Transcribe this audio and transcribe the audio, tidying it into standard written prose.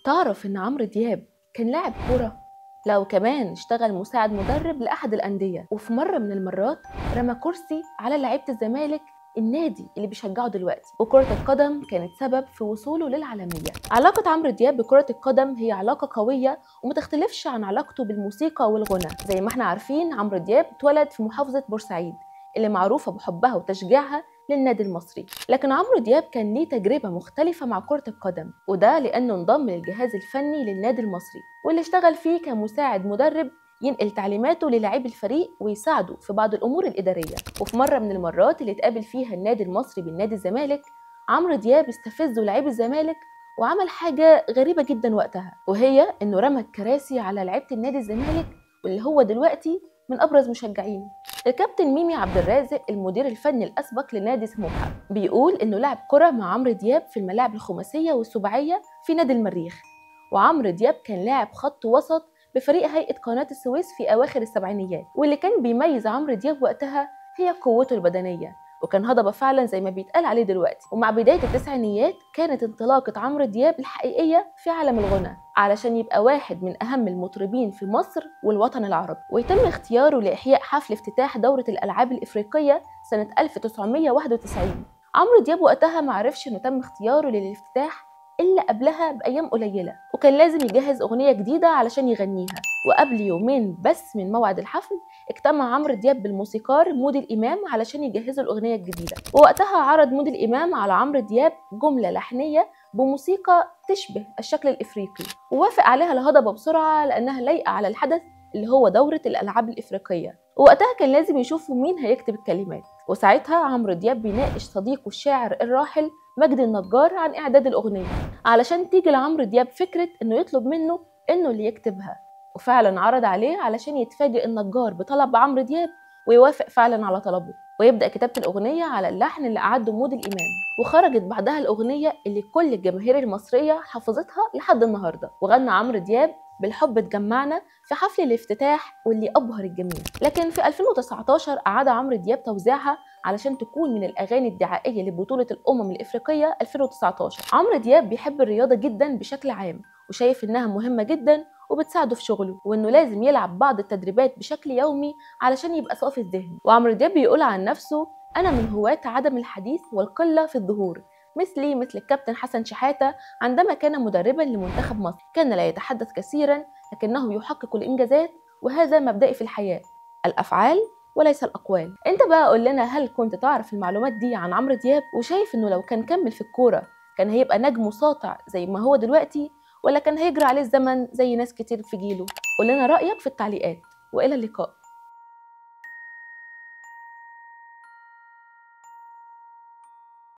تعرف إن عمرو دياب كان لاعب كورة؟ لو كمان اشتغل مساعد مدرب لأحد الأندية، وفي مرة من المرات رمى كرسي على لعيبة الزمالك، النادي اللي بيشجعه دلوقتي، وكرة القدم كانت سبب في وصوله للعالمية. علاقة عمرو دياب بكرة القدم هي علاقة قوية وما تختلفش عن علاقته بالموسيقى والغنى. زي ما احنا عارفين، عمرو دياب اتولد في محافظة بورسعيد اللي معروفة بحبها وتشجيعها للنادي المصري، لكن عمرو دياب كان ليه تجربة مختلفة مع كرة القدم، وده لأنه انضم للجهاز الفني للنادي المصري واللي اشتغل فيه كمساعد مدرب ينقل تعليماته للاعبي الفريق ويساعده في بعض الأمور الإدارية. وفي مرة من المرات اللي اتقابل فيها النادي المصري بالنادي الزمالك، عمرو دياب استفزه لاعبي الزمالك وعمل حاجة غريبة جدا وقتها، وهي إنه رمى الكراسي على لعيبة النادي الزمالك واللي هو دلوقتي من أبرز مشجعينه. الكابتن ميمي عبد الرازق المدير الفني الأسبق لنادي سموحة بيقول إنه لعب كرة مع عمرو دياب في الملاعب الخماسية والسباعية في نادي المريخ، وعمرو دياب كان لاعب خط وسط بفريق هيئة قناة السويس في أواخر السبعينيات، واللي كان بيميز عمرو دياب وقتها هي قوته البدنية، وكان هضبة فعلا زي ما بيتقال عليه دلوقتي. ومع بداية التسعينيات كانت انطلاقة عمرو دياب الحقيقية في عالم الغنى علشان يبقى واحد من أهم المطربين في مصر والوطن العربي، ويتم اختياره لإحياء حفل افتتاح دورة الألعاب الإفريقية سنة 1991. عمرو دياب وقتها معرفش إنه تم اختياره للافتتاح إلا قبلها بأيام قليلة، وكان لازم يجهز أغنية جديدة علشان يغنيها. وقبل يومين بس من موعد الحفل اجتمع عمرو دياب بالموسيقار مودي الإمام علشان يجهزوا الأغنية الجديدة، ووقتها عرض مودي الإمام على عمرو دياب جملة لحنية بموسيقى تشبه الشكل الإفريقي، ووافق عليها الهضبة بسرعة لأنها لايقة على الحدث اللي هو دورة الألعاب الإفريقية. ووقتها كان لازم يشوفوا مين هيكتب الكلمات، وساعتها عمرو دياب بيناقش صديقه الشاعر الراحل مجدي النجار عن إعداد الأغنية علشان تيجي لعمرو دياب فكرة إنه يطلب منه إنه اللي يكتبها، وفعلا عرض عليه علشان يتفاجئ النجار بطلب عمرو دياب ويوافق فعلا على طلبه، ويبدأ كتابة الأغنية على اللحن اللي أعده مودي الإمام. وخرجت بعدها الأغنية اللي كل الجماهير المصرية حافظتها لحد النهاردة، وغنى عمرو دياب بالحب اتجمعنا في حفل الافتتاح واللي أبهر الجميع. لكن في 2019 أعاد عمرو دياب توزيعها علشان تكون من الأغاني الدعائية لبطولة الأمم الإفريقية 2019. عمرو دياب بيحب الرياضة جدا بشكل عام، وشايف إنها مهمة جدا وبتساعده في شغله، وإنه لازم يلعب بعض التدريبات بشكل يومي علشان يبقى صافي الذهن. وعمرو دياب بيقول عن نفسه: أنا من هواة عدم الحديث والقلة في الظهور، مثلي مثل الكابتن حسن شحاتة عندما كان مدربا لمنتخب مصر، كان لا يتحدث كثيرا لكنه يحقق الإنجازات، وهذا مبدئي في الحياة، الأفعال وليس الأقوال. أنت بقى قول لنا، هل كنت تعرف المعلومات دي عن عمرو دياب؟ وشايف إنه لو كان كمل في الكورة كان هيبقى نجم ساطع زي ما هو دلوقتي، ولا كان هيجري عليه الزمن زي ناس كتير في جيله؟ قول لنا رأيك في التعليقات، وإلى اللقاء.